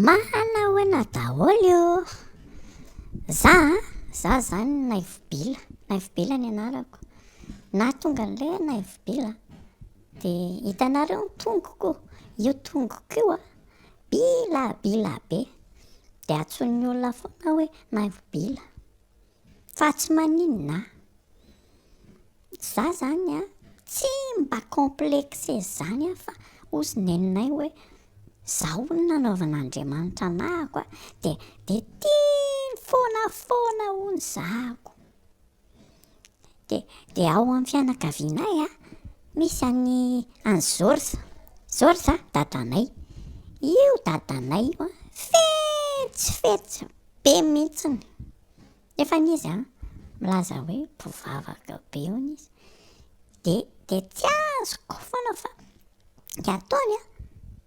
Manahoana daholo ô! Za a, za zany Naivo Bila, Naivo Bila ny anarako. Nahatonga an'ilay hoe Naivo Bila de hitanareo ny tongoko? Io tongoko io a, bilabila be, de antsoin'ny olona foana hoe Naivo Bila, fa tsy maninona aho. Za zany a, tsy mba complexé zany aho fa hozy neninay hoe zaho hono nanaovan'Andriamanitra anahako a, de de tiany foana foana hono zahako. De de ao amin'ny fianakavianay a, misy an'i an'i Georges, Georges dadanay. Io dadanay io a, fetsifetsy be mihitsiny, nefany izy a milaza hoe mpivavaka be hono izy, de de tsy azoko foana fa ny ataony a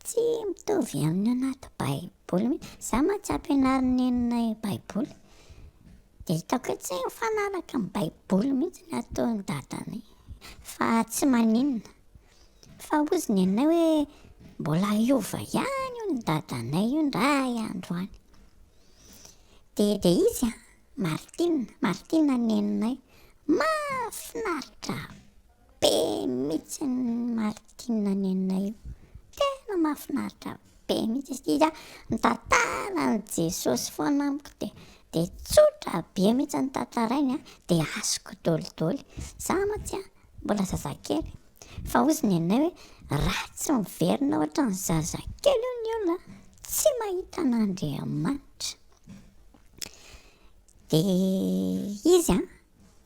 tsy mitovy amin'ny anaty baiboly mihitsy. Za mantsy ampianarin'i neninay baiboly, de hitako hoe tsy mifanaraka amin'ny baiboly mihitsy ny ataon'i dadanay, fa tsy maninona. Fa hozy neninay hoe mbola hiova ihany hono dadanay io ndray andro any. De de izy a, Martine, Martine neninay, mahafinaritra be mihitsy Martine neninay io, tena mahafinaritra be mihitsy izy. Izy a mitantara an'i Jesosy foana amiko de de tsotra be mihitsy ny tantarainy a, de azoko dolidoly. Za mantsy a mbola zazakely, fa hozy neninay hoe raha tsy miverina ohatran'ny zazakely io ny olona tsy mahita an'Andriamanitra. De izy a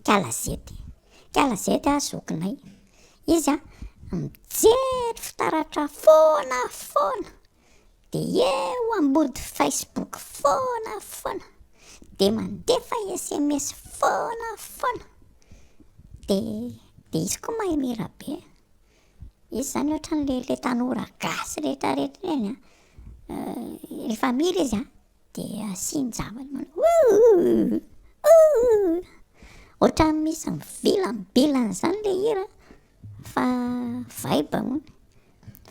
kialazety, kialazety a zokinay, izy a mijery fitaratra foana foana, de eo ambody Facebook foana foana, de mandefa SMS foana foana, de de izy koa mahay mihira be. Izy zany ohatran'le le tanora gasy rehetrarehetra ireny a, rehefa mihira izy a de asiany zavatra manao ouh ouh, ohatran'ny misy mivilambilana zany le hira fa vibe hono,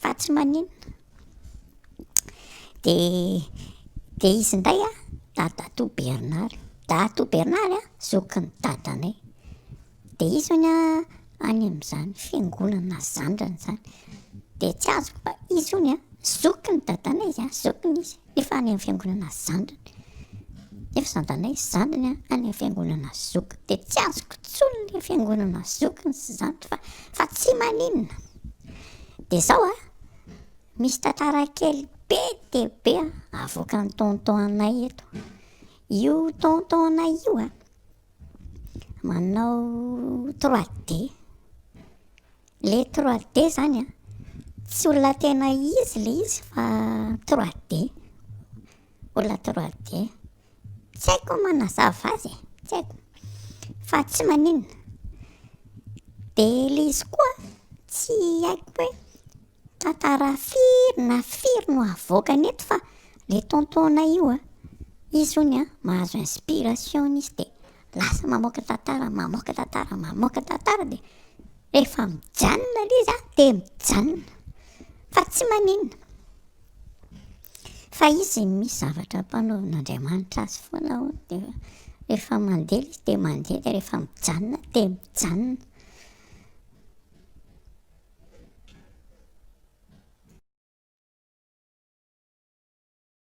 fa tsy maninona. De de izy indray a dadatoa Bernard, dadatoa Bernard a zokin'ny dadanay, de izy hono a any amin'izany fiangonana zandriny zany, de tsy azoko fa izy hono a zokin'ny dadanay izy a, zokiny izy nefa any amin'ny fiangonana zandriny, nefa zandanay zandriny a any amin'ny fiangonana zokiny, de tsy azoko intsony le fiangonana zokiny sy zandriny fa fa tsy maninona. De zao a, misy tantara kely be de be a avoakan'ny tonton anay eto. Io tonton anay io a manao 3D, le 3D zany a tsy olona tena izy le izy fa 3D, olona 3D. Tsy haiko manazava azy e, tsy haiko, fa tsy maninona. De le izy koa tsy haiko hoe tantara firy na firy no avoakany eto fa le tonton anay io a, izy hono a mahazo inspiration izy de lasa mamoaka tantara, mamoaka tantara, mamoaka tantara de rehefa mijanona le izy a de mijanona, fa tsy maninona. Fa izy misy zavatra ampanaovin'Andriamanitra azy foana hono de rehefa mandeha le izy de mandeha, de rehefa mijanona de mijanona.